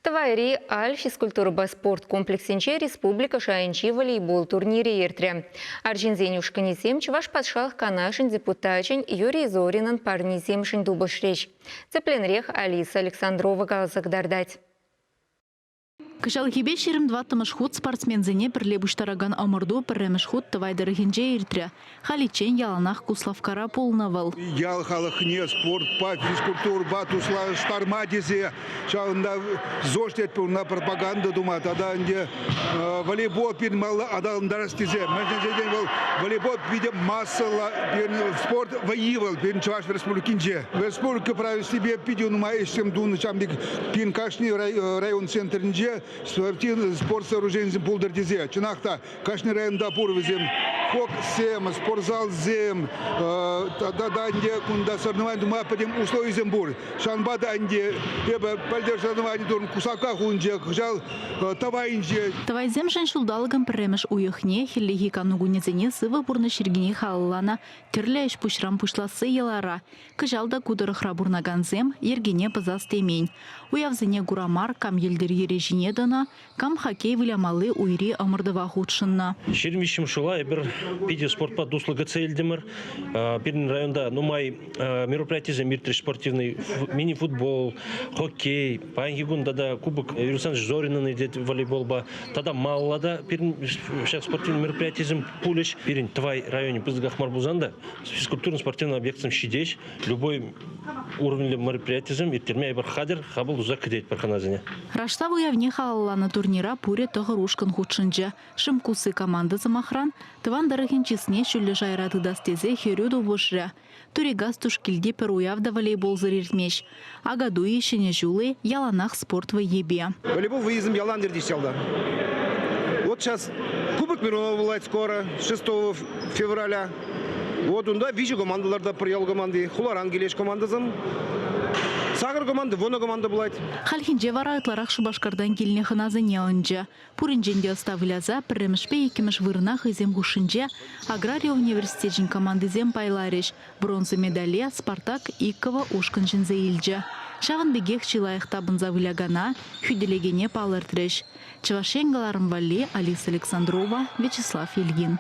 Тӑвайри Аль физкультурӑпа спорт комплексӗнче республика шайӗнчи волейбол турнирӗ иртрӗ. Арҫынсен ушкӑнӗсем Чӑваш Патшалӑх Канашӗн депутачӗн Юрий Зоринӑн парнисемшӗн тупӑшрӗҫ. Тӗплӗнрех Алиса Александрова каласа кӑтартать. Кӑҫалхипе 24-мӗш хут спортсменсене пӗрле пуҫтаракан ӑмӑрту пӗрремӗш хут Тӑвай тӑрӑхӗнче иртрӗ. Халиччен яланах Куславккара пулнӑ вӑл. Ял халӑхне спортпа, физкультурӑпа туслаштарма тесе ҫавӑнта ЗОЖ тетпӗр, унта пропаганда тума тата ӗнтӗ волейбол пирӗн малла аталантарас тесе. Мӗншӗн тесен вӑл волейбол питӗ массӑллӑ пирӗн спорт вӑййи вӑл пирӗн Чӑваш Республикинче. Республика правительствипе питӗ нумай ӗҫсем тунӑ ҫавӑн пек пирӗн кашни район центрӗнче спорт сооруженийӗсем пултӑр тесе. Чӑнах та, кашни районта пур вӗсем. ФОКсем, спортзалсем, тата та ӗнтӗ кунта соревновани тума пӗтӗм условисем пур. Ҫавӑнпа та ӗнтӗ эпӗ пӗлтӗр соревновани турӑм Кусака хулинче, кӑҫал Тӑвайӗнче. Тӑвайсемшӗн ҫулталӑкӑн пӗрремӗш уйӑхне хӗллехи кану кунӗсене сывӑ пурнӑҫ йӗркине халалланӑ тӗрлӗ ӗҫ-пуҫран пуҫласси йӑлара. Кӑҫал та ку тӑрӑхра пурӑнакансем йӗркене пӑсас темен. Уявсене кура мар кам йӗлтӗр йӗрӗ ҫине тӑнӑ, кам хоккей вылямалли уйри ӑмӑртӑва хутшӑннӑ. 23 ҫула эпир питӗ спортпа туслӑ кӗтсе илтӗмӗр. Пирӗн районта нумай мероприятисем иртрӗҫ спортивный мини-футбол, хоккей. Паянхи кун тата Кубок Юрий Александрович Зоринӑн иртет волейболпа. Тата малалла та пирӗн ҫак спортивный мероприятисем пулӗҫ. Пирӗн Тӑвай районӗ пысӑках мар пулсан та физкультурно-спортивный объектсем ҫитеҫ. Любой уровеньлӗ мероприятисем ирттерме эпир хатӗр, хапӑл туса кӗтетпӗр хӑнасене. Раштав уявне халалланӑ турнира пурӗ тӑхӑр ушкӑн хутшӑнчӗ. Шимкуссы команда, сӑмахран, тӑван тӑрӑхӗн чысне ҫӳллӗ шайра тытас тесе хӗрӳ тупӑшрӗ. Турикас Тушкилти пӗр уяв та волейболсӑр иртмест. Акатуй-и, Ҫӗнӗ ҫул-и, яланах спорт вӑййипе. Волейбол вӑййисем ялан иртеҫ ялта. Вот сейчас Кубок Миронова пулать скоро, 6 февраля. Вот унта виҫӗ команда лартатпӑр ял команди. Хуларан килеҫ командӑсем. Сакӑр команда, вунӑ команда пулать. Хальхинче вара ытларах Шупашкартан килнӗ хӑнасене ӑнчӗ. Пуринчен те ӑста выляса пӗрремӗшпе иккӗмӗш вырӑна хӑйсем хушшинче аграри университечӗн командисем пайларӗҫ. Бронза медале «Спартак» Иккӗвӗ ушкӑн ҫӗнсе илчӗ. Ҫавӑн пекех чи лайӑх тапӑнса вылякана, хӳтӗлекене палӑртрӗҫ. Чӑваш Ен кӑларӑм валли Алиса Александрова, Вячеслав Ильин.